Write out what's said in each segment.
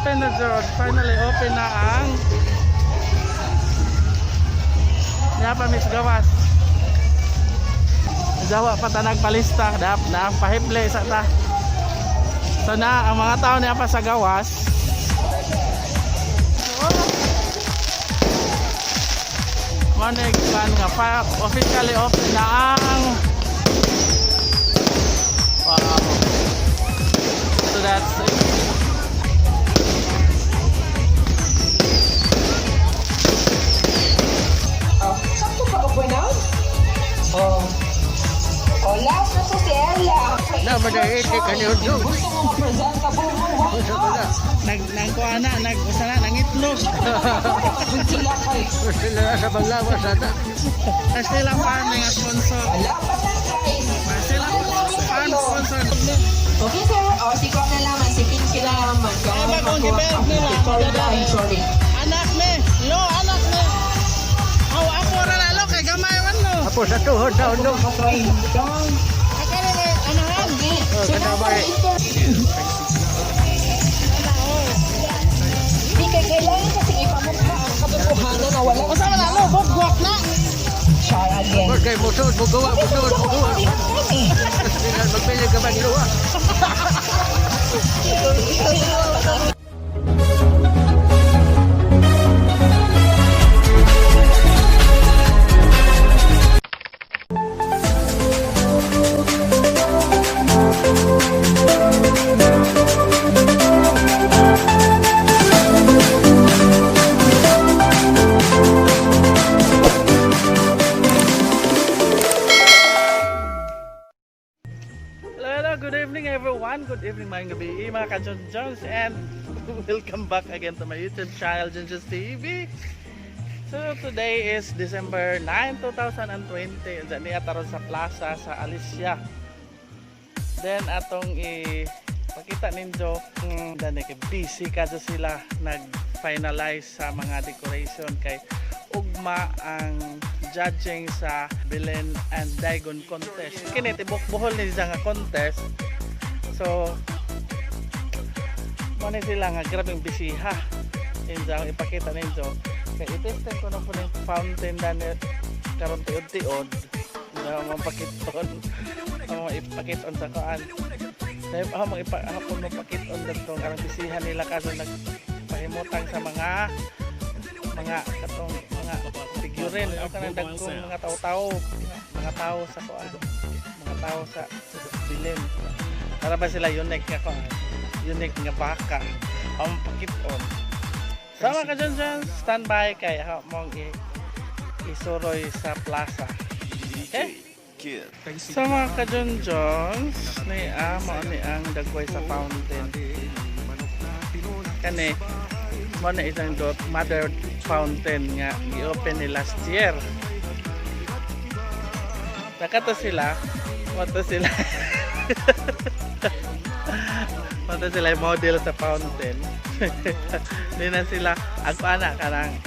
Open na jud. Finally open na ang Niya pa Miss Gawas. Jawa pa ta nagpalista dap na ang pahiple sa ta. So na ang mga tao niya pa sa gawas. Manig kan nga pa officially open na ang. Wow. So that's it. Oh, sakto ka ba na? Oh. Oh, last na to si Ella. Na, madahiti ka ni Hundo. Gusto mo ma-presentable mo, why not? Nag nangkuha na, nag usa na nangitlog. Sila kay Sila na sa banglawas ata. Sila Farming ang sponsor. Wala pa na, guys. Sila Farm sponsor. Okay, sir. Oh, si Kwak na laman. Si Pinky na laman. Ay, bagong gibelt nila. Sorry, ay, sorry. Anak ni, lo anak ni. Aw ako ra na lo kay gamay man lo. Apo sa tuhod na Hundo. Patry. Ako ra may anahan. Okay. So, Oh, nasa kanamay. Hindi kay kailangan kasi ipamukha ang katotohanan na walang Usa man na lo bugwak na. Char again. Por kay musod, mugawa, musod, mugawa. Sila magpili ka ba luha? Hello, hello, good evening everyone. Good evening mga gabi, mga ka-John Jones, and welcome back again to my YouTube channel, John Jones TV. So today is December 9, 2020. Diyan niya taron sa plaza sa Alicia. Then atong ipakita ninyo dani kay busy kadto sila nag-finalize sa mga decoration kay ugma ang judging sa Belen and Daigon contest. Kini tibok Bohol ni siya nga contest. So mo ni sila nga grabeng busy ha. Injo ang ipakita ninyo. Kay i-testing ko na po ng fountain dani karon tiod-tiod. Injo ang mapakiton. Ang ipakiton sa kuan. Sabi pa ako hapon mapakiton dito karong bisihan nila kaso nagpahimutang sa mga katong mga figurine o kanang dagkong mga tao-tao, mga tao sa kuan, mga tao sa Bilin para ba sila unique nga kuan, unique nga baka ang pakiton. Sama ka dyan dyan, standby kay ha, mong isuroy sa plaza. Okay. Sa mga ka-John Jones, ni ah, mao ni ang dagway sa fountain. Kani, mao na isang dot mother fountain nga gi-open ni last year. Nakato sila, wato sila. Wato sila yung model sa fountain. Di na sila, ako anak kanang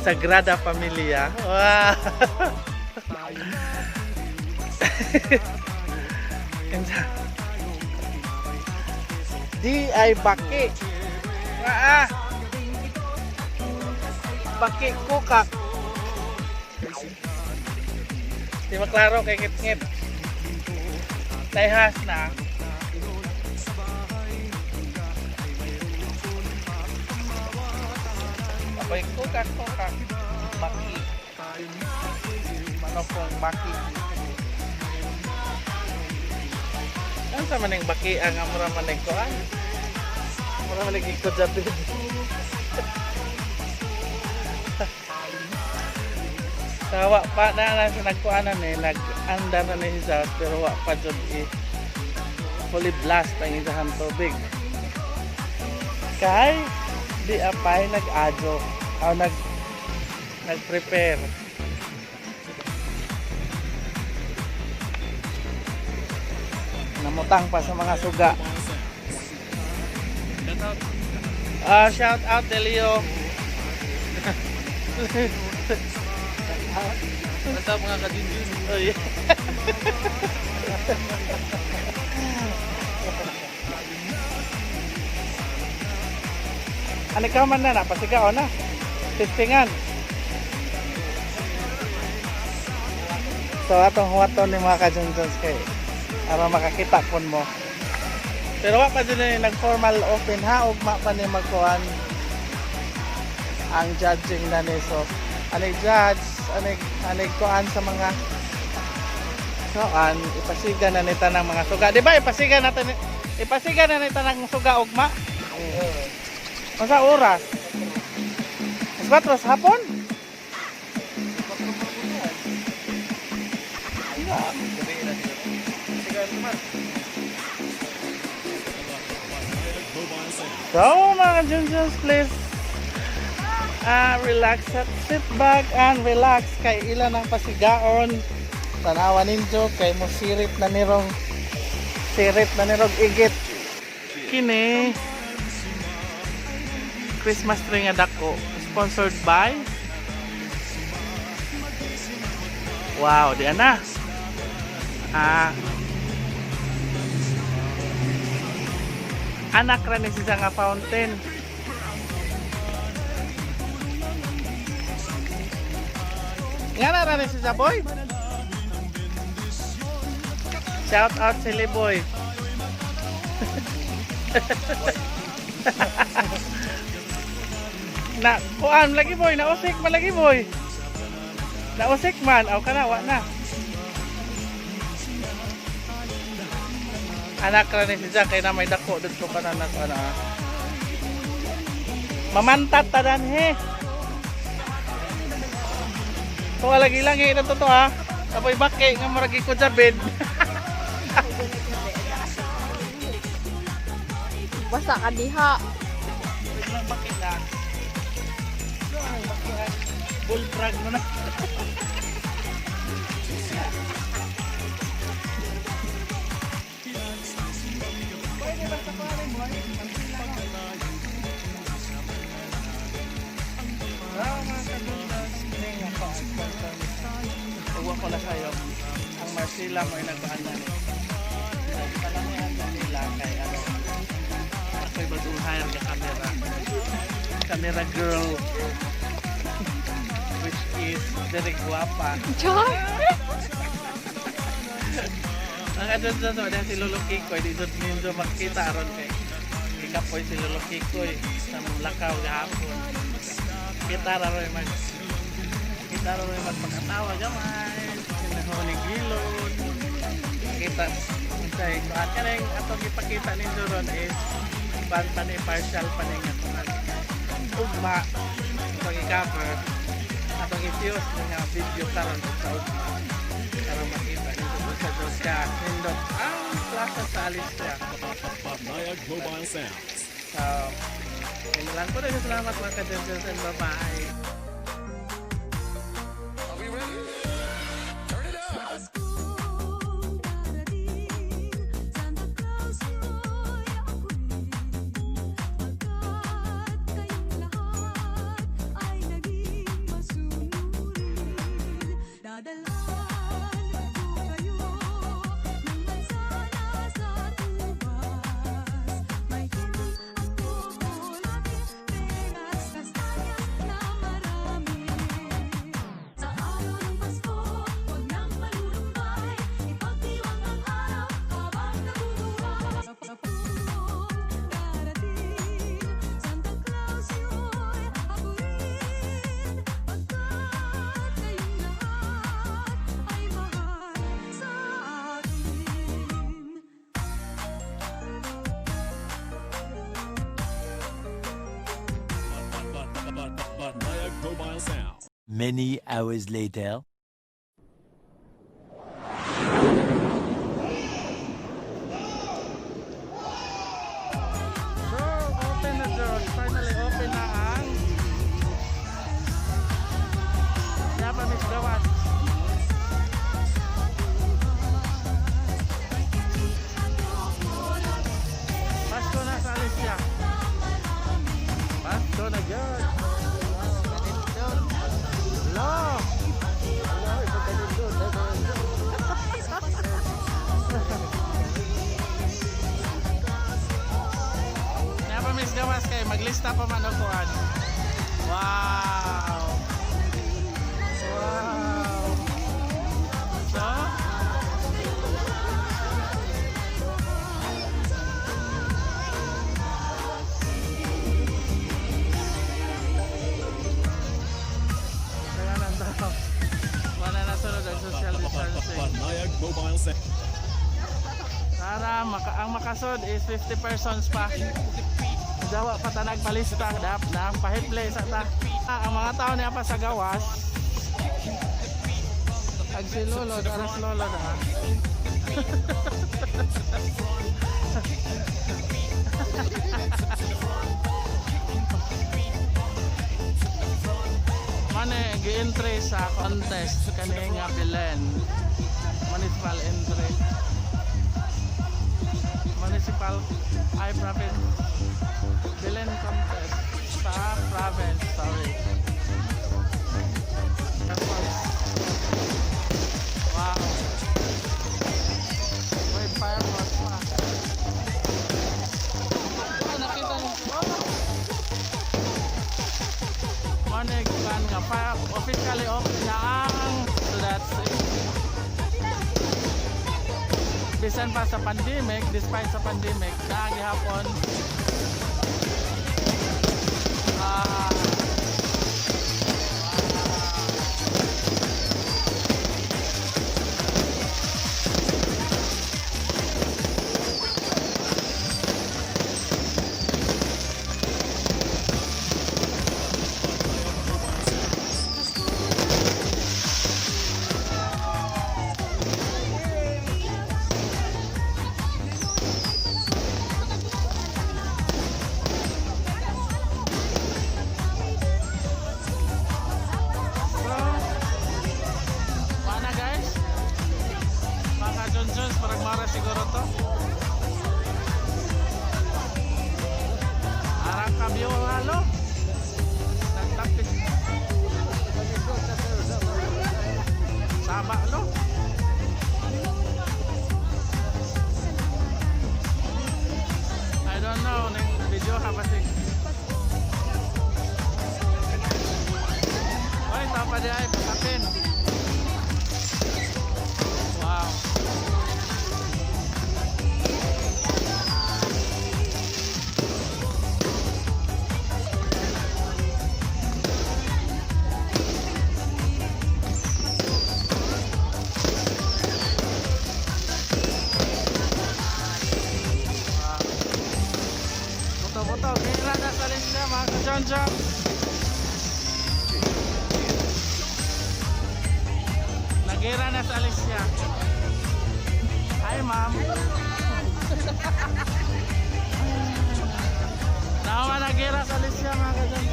Sagrada Familia. Wow! Di ay baki. Ah. Baki kukak. Di maklaro kay ngit-ngit. Tayhas na. Ako'y kukak kukak. Baki. Manokong baki. Ano sa maning baki ang amura maning kuan? Mura maning ikot japid. Tawa pa na na sa nagkuan na ni nag-andar na ni siya pero wa pa jud i fully blast ang isahang tubig. Kay di apay nag-adyo o nag-prepare. Namutang pa sa mga suga. Ah, shout out Delio. What's up, mga kadinjun? Oh, yeah. Ano ka man na napasigaw na. Testingan. So atong huwaton ni mga kajunjuns kay aron makakita pon mo. Pero wa pa din ni nag-formal open ha, ugma pa ni magkuan ang judging na ni. So ani judge, ani ani kuan sa mga kuan, ipasiga na ni tanang mga suga. Di ba ipasiga natin, ipasiga na ni tanang suga ugma? Unsa oras? Alas 4 sa hapon? So mga Junjuns, please relax at sit back and relax kay ilan ang pasigaon. Tanawa ninyo kay mo sirit na nirong sirit na nirong igit. Kini Christmas tree nga dako sponsored by. Wow, di ana. Anak ra ni siya nga fountain. Nga na ra ni siya, boy. Shout out si Liboy. Na kuan lagi boy, nausik man lagi boy. Nausik man, aw kana wa na. Anak ra ni siya kay na may dako didto ka na na ano. Mamantat tadan he. Tuwa lagi lang eh, ito to ha. Tapoy bake nga murag ko sa bed. Basta ka diha. Wait lang, bake na. Ay, bake ha. Bullfrog mo na. Pwede ba sa kuwan mo? Ah, mga kadundas, ning ako ang sponsor nito. Uwa ko na sa'yo. Ang Marcela mo ay nagpaan na ni. Palamihan na nila kay ano. Ako'y bagong hire ka camera. Camera girl. Which is very guwapa. Char! Ang kadundas mo, si Lolo Kikoy, di doon ninyo makita aron kay ikapoy si Lolo Kikoy sa lakaw gahapon. Kita ra roy mag kita ra roy magpakatawa gamay. Sinahon ni Gilon. Kita unsay kuan kanang atong ipakita ninyo ron is ban pa ni partial pa ni nga kuan. Ugma atong i-cover atong i-fuse nga video karon sa ugma karon makita ninyo kung sa Diyos ka nindot ang plaza sa Alicia. Nayag Mobile Sounds. So, yun lang po. Salamat mga ka-Jens and bye-bye. Are we ready? Turn it up. Paskong darating, Santa Claus nyo'y akuin. Pagkat kayong lahat ay naging masunurin. Dadalhan ko kayo ng mansanas at ubas. May candy at tsokolate, peras, kastanyas na marami. Sa araw ng Pasko, huwag nang malulumbay. Ipagdiwang ang araw habang nabubuhay. Sa Paskong darating, Santa Claus nyo'y abutin. Pagkat kayong lahat ay mahal sa akin. Nayag Mobile Sounds. Many hours later. So, open na George. Finally open na ang Yaba Miss Gawas. Pasko na sa Alicia. Pasko na George. Hello. Yaba Miss. gawas kay maglista pa man og kuan. Wow. Wow. So, kaya nanda. Wala na sunod ang social distancing. Banayag Mobile Sound. Tara, ang makasod is 50 persons pa. Jawa pa tanag palista dap na pahiple sa ta. Ah, ang mga tao niya pa sa gawas. Ag si Lolo, aras Lolo na. Mane gi-entry sa contest kani nga Belen. Municipal entry. Municipal ay province Belen contest sa province, sorry. Tapos, wow. Wait, fireworks pa. Ah, nakita niyo. Mane kan nga fire officially open na ang, so that's it. Bisan pa sa pandemic, despite sa pandemic, naa gihapon ah. So, paano guys? Mga John parang mara siguro to. Arang kabyo halo. Nagtapis. Sama lo. I don't know, ning video ha ba si. Oy, tapa di ay patapin. Wow. Wow. Buto-buto, gira na sa linya mga ka-John. Nagira na sa Alicia. Hi, ma'am. Nawa nagira sa Alicia mga ka-John.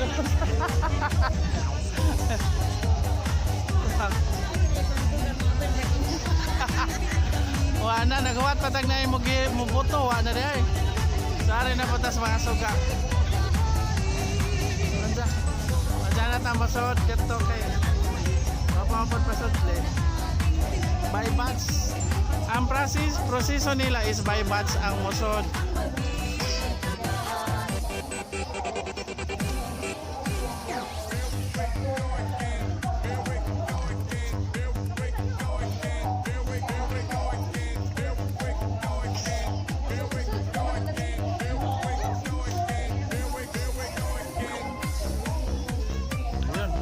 Wa na nagawat patag na mo mo buto wa na di ay. Sari na patas mga suga. Anja. Anja na tambasod kadto kay Mapamapod pasod le. By batch. Ang process, proseso nila is by batch ang musod. Ayun.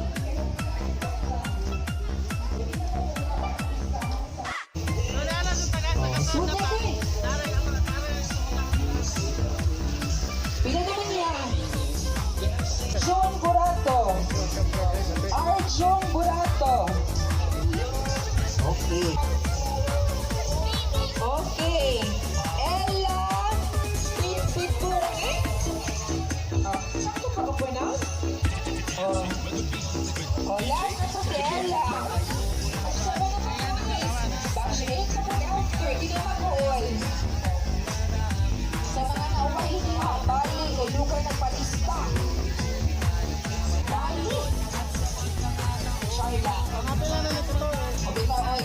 Mugati. Pila naman niya? John Burato. Arjun Burato. Okay. Okay. Ella Pipitungi. Oh, sakto pa ba po na? Oh. Oh, last na sa si Ella. Sa mga batch 8 sa pag-after, di na mag-all. Sa mga nauwahin niya, bali, kay lugar ng palista. Bali! Sharla. O bitaw, oy.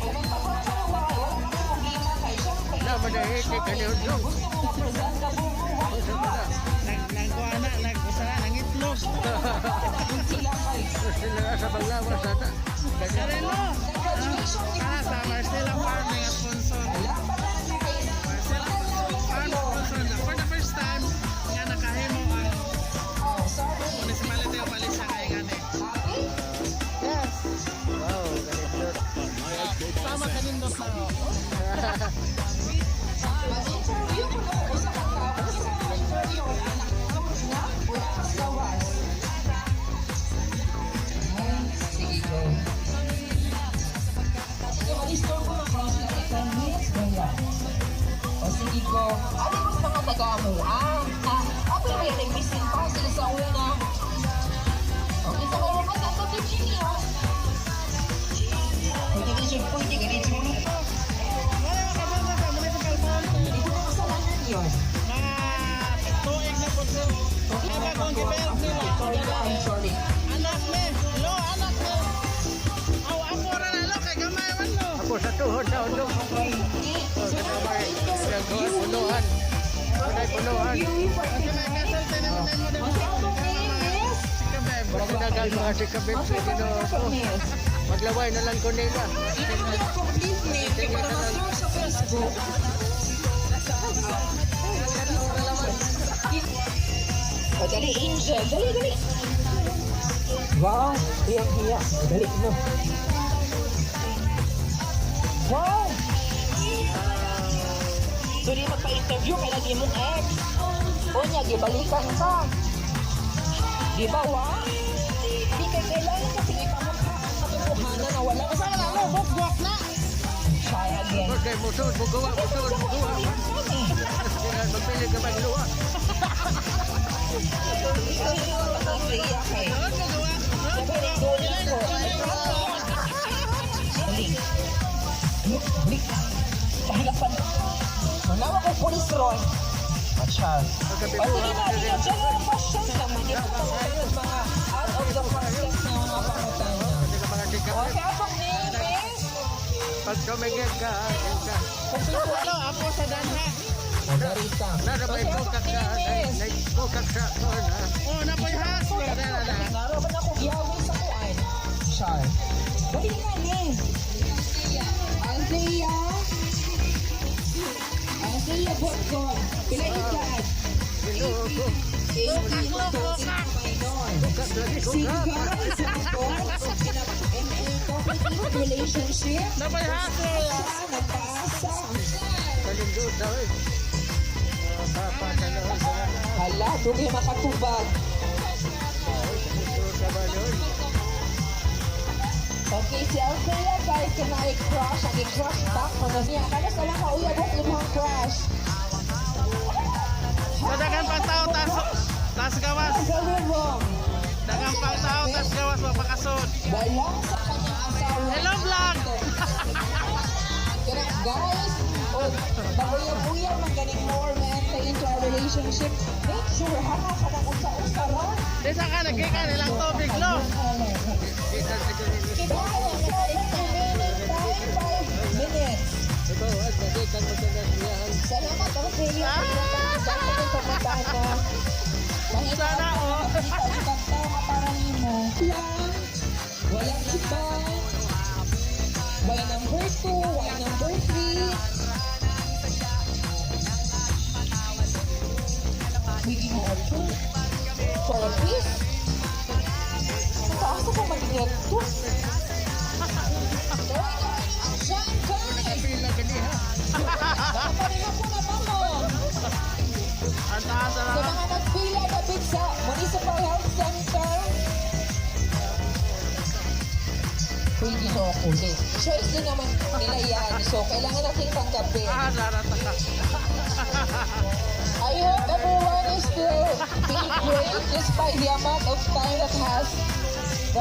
O magpapakawa, wala kang problema kay siyempre. Sama na hiti kaniyong. Gusto mo ma-presentable mo, why not? Nagkuha na, nag-usa na, nangitlog. Sila kay Sila sa banglawas ata. Sarelo! graduation ni Ah, sa Marcela Farm nga sponsor. Wala pa na guys. Marcela Farm sponsor na. For the first time nga nakahimo ang Oh, sorry. municipality of Alicia kay ngani. Happy? Yes. Wow, ganito. Sama kanindot na ako. Mag-interview ko na usa ka tao. Usa ka interview anak na wala kang gawas. Ay, sige go. Sige, mag-store ko mga sila kay 10 minutes gaya. O sige go. Ano mas mga taga mo? Ah, ako yung may nag-missing pa sila sa una. Okay, sa mga representative niyo. Pwede ka siya, pwede ka rin siya. Wala makabasa sa municipal fountain. Hindi ko na kasalanan yun. Mga tuig na po sir. Ay bagong gibelt nila. Sorry, I'm sorry. Anak me, lo anak me. Aw ako ra na lo kay gamay man lo. Ako sa tuhod sa undong. Interview. Punuhan. Punay punuhan. Interviewee for Kasi may kasulti na mo nimo demo. Kasi atong name is? Sikabeb. Dagan mga sikabit Ang sa Ginoo ko. miss. Maglaway na lang ko nila. Ito mo yung complete name kay para ma-search sa Facebook. O, dali, Angel. Dali, dali. Wow, hiyang-hiya. Dali, no. Wow! So, di magpa-interview kay lagi mong ex. O niya, gibalikan ka. Di ba, wa? Di kay kailangan kasi ipamukha ang katotohanan na wala ka Usa na lo bukgwak na. Try again. Okay, musod, bugawa, musod, bugawa. Magpili ka magluwa. Manawa ko pulis ron. Machal. O sige na, dito, general questions naman. Di ba mga out of the context na mga pangutana? Mga sikabit. Okay, atong name is? Pag tumingin ka, yun ka. Lo ako sa danha. Margarita. Nara may Okay, atong bukak ka, name is? may bukak sa kuan ha. Oh napoy has. Na na. Naro ba na akong giaway sa kuan? Char. Dali nga ni. Althea. Althea Botgon. Pila edad? Ginoo ko. 18 minor. Bukak lagi ko Single, ka. single, in a complicated relationship. Napoy has. Siya nagpaasa. Kalindot daw eh. Papa, tanaw sa Hala, dugay makatubag. Kalindot sa ba yun? Okay, si Althea guys, kaya na-crush, nag-crush back mo na niya. Kaya sa lang kauyab ang imong crush. Sa dagan pang tao tas tas gawas. Very wrong. Dagan pang tao tas gawas mapakasod. Wala sa kanyang asawa. Hello vlog. Kaya guys, oh, baguyab-uyab man ganing more man into a relationship, make sure hanga ka ng usa-usa ra. Di sa ka nagkika nilang tubig lo. Kita sa ganun. Guys, remaining time, 5 minutes. Ikaw, at nakita mo sa nagsiyahan. Salamat ang sa iyo. Sa akong pagkatana. Sana, oh. Kita tao ka para nimo. Lang. Walang iba. Why number 2? Why number 3? Wiggy mo two. For a piece. Taas ako magiging two. Diyan, guys! Pila ka niya. Nakapareho ko na ba mo? Ang taas Sa na. mga nagpila dapit sa Municipal Health Center. Uy, ginoo ko. Okay. Choice din naman nila yan. So, kailangan natin tanggapin. Ah, narata ka. I hope everyone is still feeling great despite the amount of time that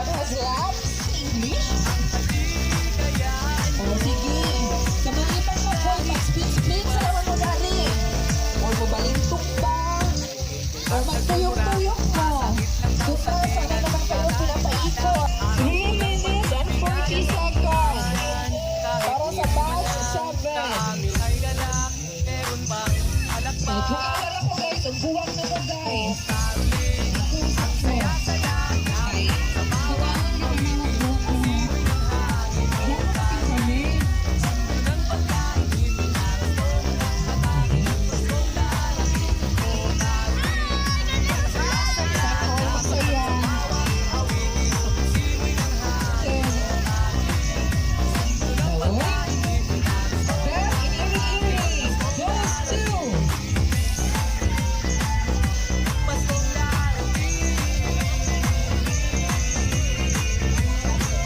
has lapsed. English? Oh, sige. Sa mga ibang mag-call, mag-split-split sa lawan mo dali. Or mobalintok pa. Or magtuyok-tuyok mo. Total, sana naman kayo pinapaikot. 3 minutes and 40 seconds. Para sa batch 7. Bukaw na ko, guys. Ang buwang na ko, guys. Nakusak ko. Ay, buwangan na mga buwang ko. Wala na kasi kami. Sana all masaya. Okay. Oy. Best in iri-iri goes to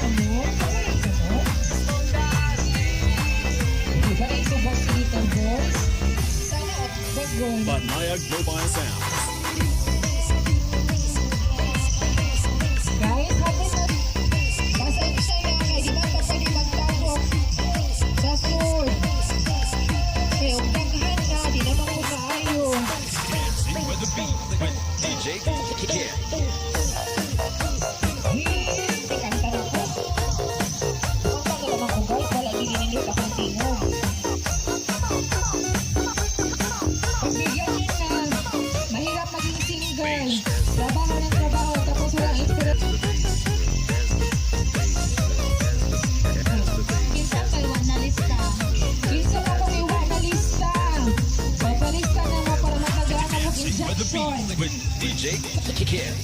ano? Paborito mo? Di ba naisubok si Little Boys? Sana at bagon. Banayag Mobile Sounds. Guys, happy na. Pasensya na kay di man ta pwede magtahok sa sud. Kay og daghan na, di naman ko kaayo. Dancing with the beat with DJ Kid. Hey, kanta na ko. Kanta na naman ko, guys, wala gininindot akong tingog. Pagbigyan niyo na, mahirap maging single. Trabaho ng trabaho, tapos walang inspiration. Kinsa kay wa na lista. Kinsa pa kung iwa na lista. Papalista na mo para matagaan ang Dancing with the injection. beat with DJ Kid.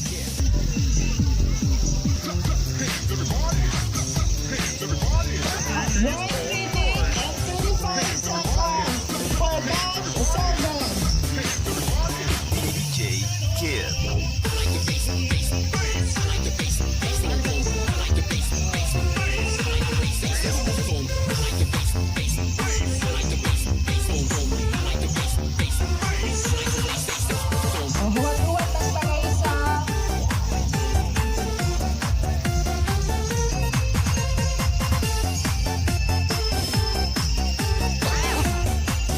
1 minute and 35 seconds for batch 7. DJ Kid. Oh, huwat-huwat ang tagay sa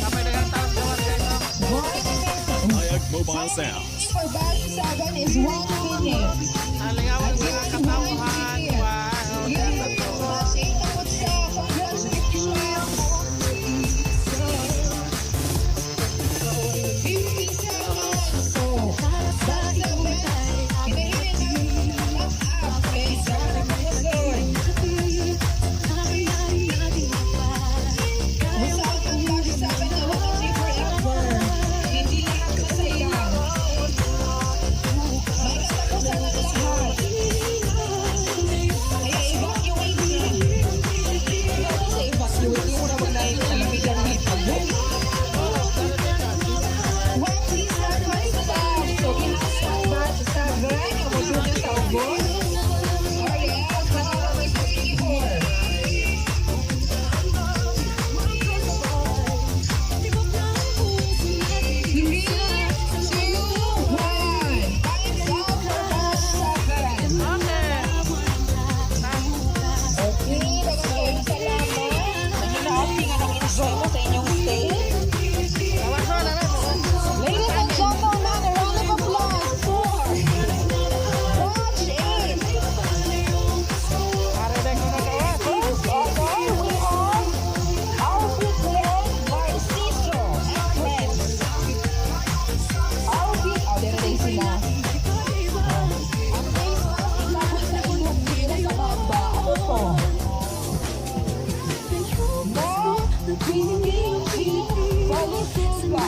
Kapay daghang tao sa gawas, guys, no? 1 minute. Banayag Mobile Sounds. For batch 7 is 1 minute. Alingawan mga Again, katauhan. 1 minute. Wow. Yes, batch 8 na po siya. Congratulations. 50 seconds. So, batch 7, hinahirin ng up up kay Zara Quezon. Masarap ang batch 7 na wala si forever. Hindi lahat masaya. May katapusan ang lahat. Kaya evacuate na. Ano sa evacuate? Hindi mo naman na nalamigan ng hipag. 20 seconds left. So, we have batch 7. Ang na sa ubos. Or else, nakaka may 64. Three, two, one. Time's up for batch 7. Okay, daghang kayong salamat. Naginaapin nga nag-enjoy mo sa inyong stay. Ladies and gentlemen, a round of applause for batch 8. First honor, we have Alfie Glenn Narciso and friends. Alfie, oh, dere din sila. Ang face mask, ilapit sa ilong, dito sa baba. Ano to? No, Christine G. Valenzuela.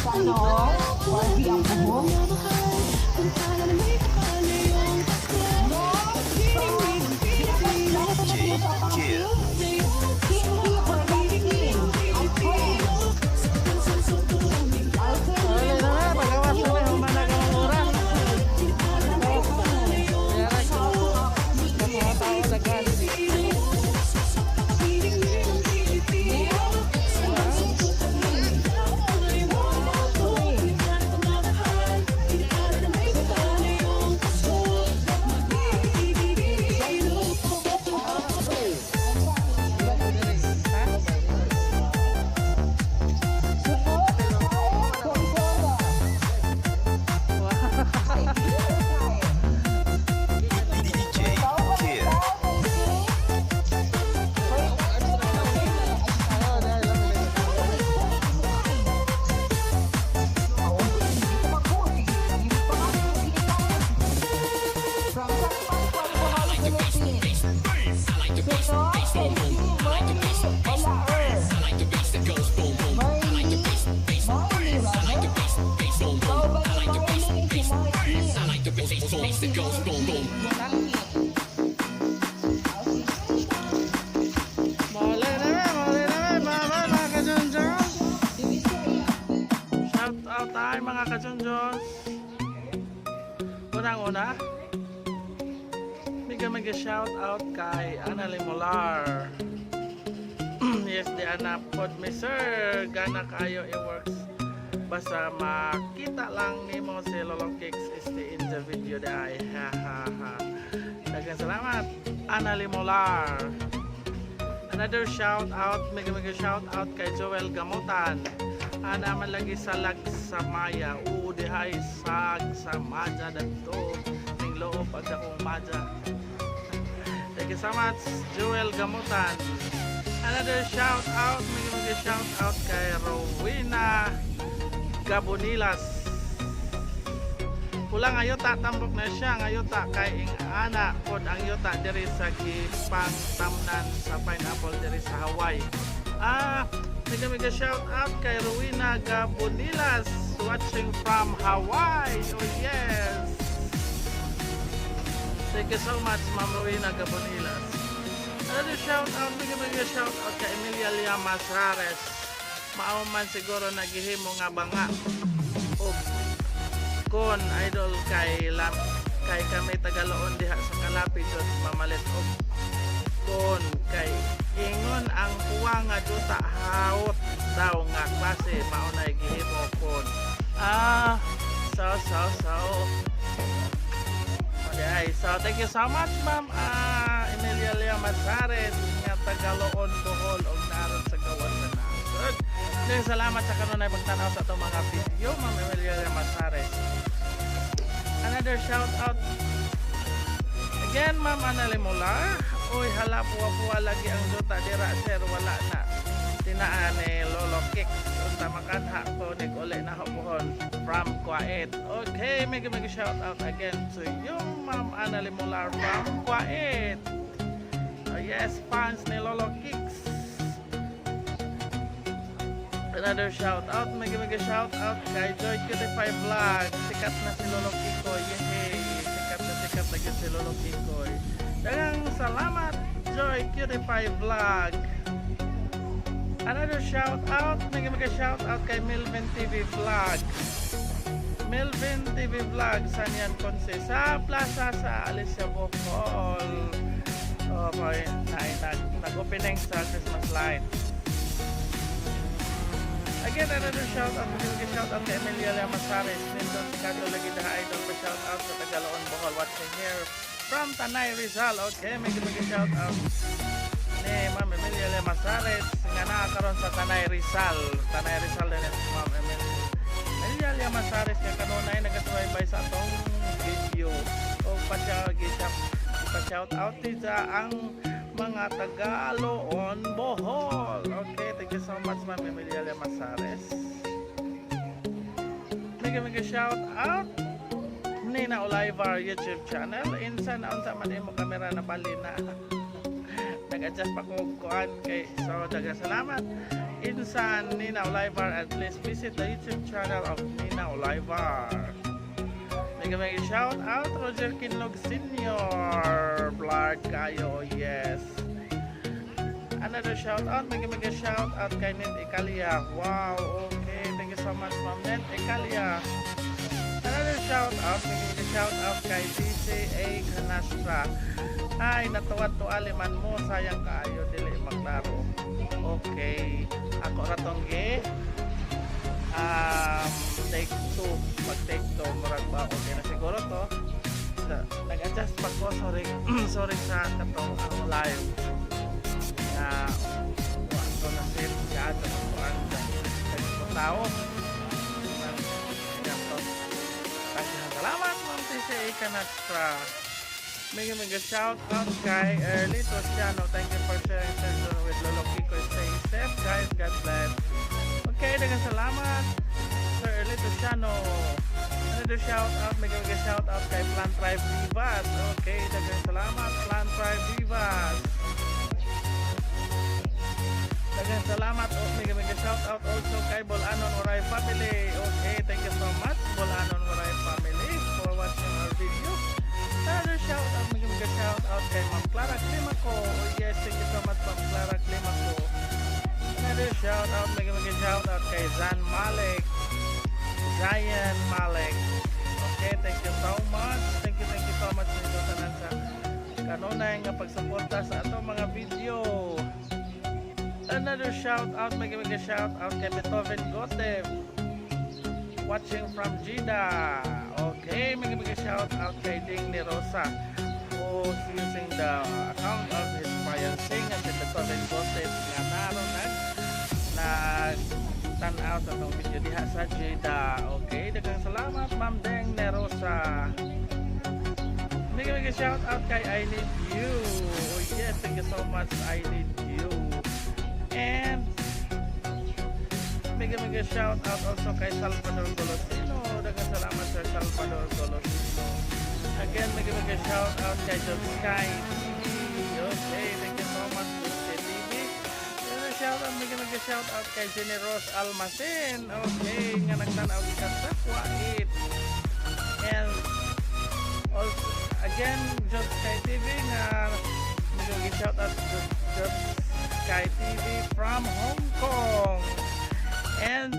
Sana all, Barbie ang buhok. Next, from Kid. Cindy Bergantine and friends. Wala na nga, pagawas na may humana ka ng oras. Kaya rin, mga tao daghan. It goes boom, boom. Mole na, mole na, bye mga kajunjons. Shout out tayo, mga kajunjons. Unang-una, mega mega shout out kay Anna Molar. Yes, di ana pod mi, sir. Gana kayo i-works. Basta makita lang nimo si Lolo Kicks stay in the video dai. Ha ha ha. Daghang salamat, Anna Molar. Another shout out, mega mega shout out kay Joel Gamutan. Ana man lagi sa Lagsamaya. Oo, dihay sag sa Maja dadto. Ning loob ag akong Maja. Thank you so much, Joel Gamutan. Another shout out, mega mega shout out kay Rowena Gabonilas. Pula nga yuta, tambok na siya nga yuta kay ing ana pod ang yuta diri sa gipangtamnan sa pineapple diri sa Hawaii. Ah, mega mega shout out kay Rowena Gabonilas watching from Hawaii. Oh yes. Thank you so much, Ma'am Rowena Gabonilas. Another shout out, mega mega shout out kay Emilia Llamas Rares. Mao man siguro nagihimo nga banga og kon idol kay lam kay kami tagaloon diha sa Kalapi jud mamalit og kon kay ingon ang kuwa nga duta hawot daw nga klase, mao nay gihimo kon. Ah, so okay, so thank you so much, Ma'am Emilia Llamas Rares nga tagaloon Bohol og naron sa gawas sa nasod. Daghang salamat sa kanunay pagtanaw sa atong mga video, Ma'am Emilia Llamas Rares. Another shout out again, Ma'am Ana Molar. Uy, hala, puwa-puwa lagi ang duta dira, sir, wala na. Tinaan ni Lolo Kicks. Unta makanha ko nig uli na puhon from Kuwait. Okay, mega mega shout out again to you, Ma'am Ana Molar from Kuwait. Oh yes, fans ni Lolo Kicks. Another shout out, mega mega shout out kay Joy Cutie 5 Vlog. Sikat na si Lolo Kikoy. Yay! Sikat na sikat na gyud si Lolo Kikoy. Daghang salamat, Joy Cutie 5 Vlog. Another shout out, mega mega shout out kay Melvin TV Vlog. Melvin TV Vlog, saan yan, Konse? Sa plaza sa Alicia Bohol. Okay, na, nag-opening sa Christmas light. Again, another shout out, mega shout out kay Emilia Llamasares, Nindot Chicago lagi daha idol pa, shout out sa Tagaloon Bohol watching here from Tanay, Rizal. Okay, mega mega shout out ni Ma'am Emilia Llamasares nga naa karon sa Tanay, Rizal. Tanay, Rizal din si Ma'am Emilia Llamasares nga kanunay nagasubaybay sa atong video. O pa siya pa shout out sa ang mga Tagaloon Bohol. Okay, thank you so much, Ma'am Emilia Llamasares. Mega mega shout out Nina Olivar YouTube channel. Insan na unsa man imo kamera na bali na. Nag-adjust pa ko kuan kay, so daghang salamat, Insan Nina Olivar, and please visit the YouTube channel of Nina Olivar. Mega mega shout out Roger Kinlog Senior Vlog kayo, yes. Another shout out, mega mega shout out kay Net Ikalia. Wow, okay. Thank you so much, Ma'am Net Ikalia. Another shout out, mega mega shout out kay DCA Canastra. Ay, natuwad to aliman mo, sayang kaayo dili maklaro. Okay, ako ra tong gi take two, pag take two, murag ba okay na siguro to. Nag-adjust pa ko, sorry, sorry sa katong ang live na wa ko na save siya sa kuan sa tao. Yan to. Daghang salamat, Ma'am TCA Canastra. Mega mega shout out kay Early Tosiano. Thank you for sharing session with Lolo Kiko. Stay safe, guys. God bless. Okay, daghang salamat, Sir Early Tosiano. Another shout out, mega mega shout out kay Plant Tribe Vivas. Okay, daghang salamat, Plant Tribe Vivas. Daghang salamat oh, mega mega shout out also kay Bolanon Waray Family. Okay, thank you so much, Bolanon Waray Family, for watching our video. Shout out, mega mega shout out kay Ma'am Clara Climaco. Oh yes, thank you so much, Ma'am Clara Climaco. Another shout out, mega mega shout out kay Zan Malik. Zion Malik. Okay, thank you so much. Thank you so much ninyo tanan sa kanunay nga pagsuporta sa atong mga video. Another shout out, mega mega shout out kay Beethoven Gotev. Watching from Jeddah. Okay, mega mega shout out kay Ding ni Rosa, who's using the account of his fiancé nga si Beethoven Gotev nga naroon nag tan-aw sa atong video diha sa Jeddah. Okay, daghang salamat, Ma'am Deng Nerosa. Mega mega shout out kay I Need You. Oh yes, thank you so much, I Need You. And mega mega shout out also kay Salvador Golosino. Daghang salamat, Sir Salvador Golosino. Again, mega mega shout out kay John Sky TV. Okay, thank you so much, John Sky TV. Another shout out, mega mega shout out kay Generos Almacen. Okay, nga nagtanaw gikan sa Kuwait. And also, again, John Sky TV nga mega mega shout out John Sky TV from Hong Kong. And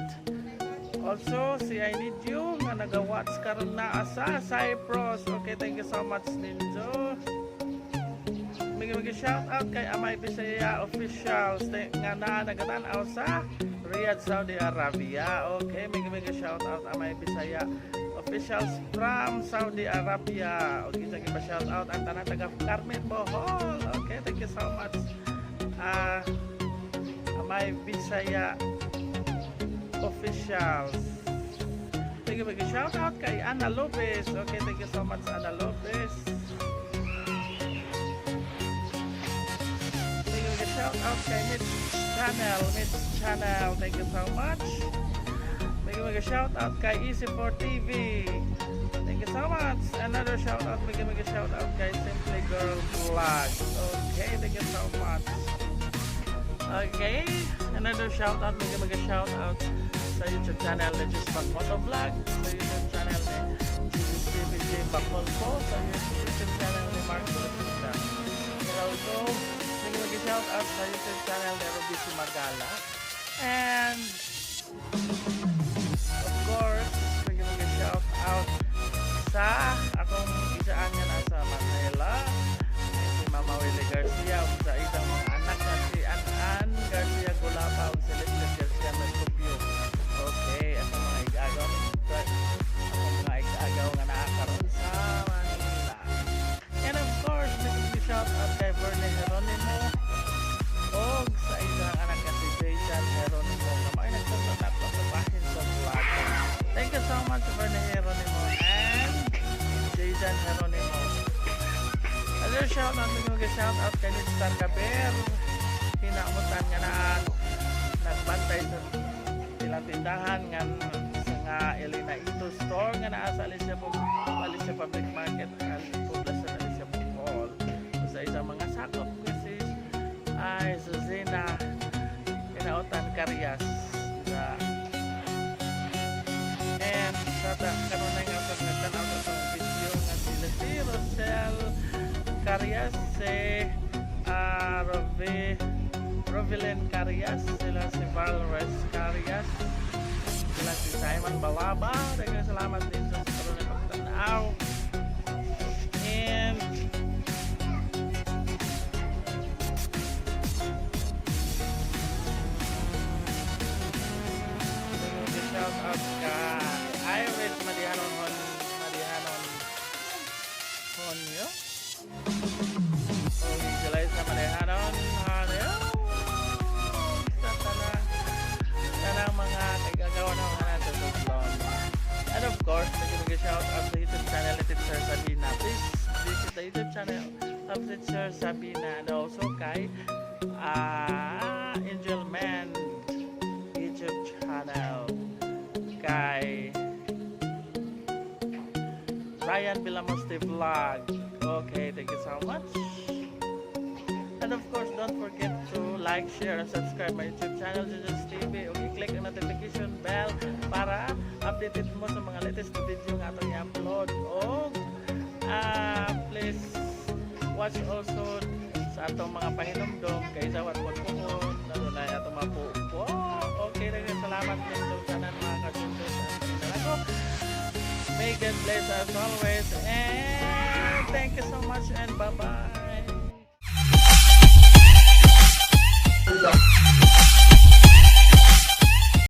also, si I Need You nga nag-watch karon na sa Cyprus. Okay, thank you so much, Ninjo. Mega mega shout out kay Amay Bisaya Official nga na nagatan-aw sa Riyadh, Saudi Arabia. Okay, mega mega shout out Amay Bisaya Officials from Saudi Arabia. Okay, sige pa shout out ang tanan taga Carmen, Bohol. Okay, thank you so much. Amay Bisaya Officials. Thank you, thank you. Shout out kay Ana Lopez. Okay, thank you so much, Ana Lopez. Thank you, thank you. Shout out kay Mitch Channel. Mitch Channel. Thank you so much. Thank you, thank you. Shout out kay Easy4 TV. Thank you so much. Another shout out, mega mega shout out kay Simply Girl Vlog. Okay, thank you so much. Okay, another shout out, mega mega shout out sa YouTube channel ni Jisbak Moto Vlog, sa YouTube channel ni Jesus TV J Bacolpo, sa YouTube channel ni Mark Bautista. And also, mega mega shout out sa YouTube channel ni Ruby Magala. And of course, mega mega shout out sa akong isaan nga nasa Manila, si Mama Willie Garcia ug sa isang mga anak na si An-An Garcia Gulapa ug si Litlit Garcia Mercupio. Okay, akong mga igagaw, akong mga igagaw nga naa karon sa Manila. And of course, may shout out kay Bernie Geronimo og sa isang anak nga si Jason Geronimo nga may nagsusunod nato sa bahin sa vlog. Thank you so much, Bernie Geronimo and Jason Geronimo. Another shout out, may shout out kay Star Caber. Hinamutan nga na nagbantay sa ilang tindahan nga sa nga Elena Ito store nga naa sa Alicia Public Market ang Poblacion Alicia, Bohol. Sa isang mga sakop kasi ay Susina Hinautan Carias. Sa and sa kanunay nga sa nagtanaw sa itong video nga sila si Rosel Carias, si Rovilyn Carias, sila si Valres Carias, sila si Simon Balaba. Daghang salamat din sa kanunay pagtanaw. And shout out ka Iris Madihanon Hon Madihanon Honyo o July sa Madihanon Honyo sa tanang tanang mga kagagawa ng mga nasa Dublon. And of course, nag shout out sa YouTube channel ni Teacher Sabina. Please visit the YouTube channel of Teacher Sabina and also kay Angel Man YouTube channel, kay Ryan Villamoste Vlog. Okay, thank you so much. And of course, don't forget to like, share, and subscribe my YouTube channel, Juju's TV. O i-click ang notification bell para updated mo sa mga latest video nga atong i-upload. O Please watch also sa atong mga pahinumdom kay sa wat pod puhon adunay atong mga po. Okay lang, salamat ninyo tanan, mga kajunjun. Ako. May God bless us always and thank you so much and bye-bye.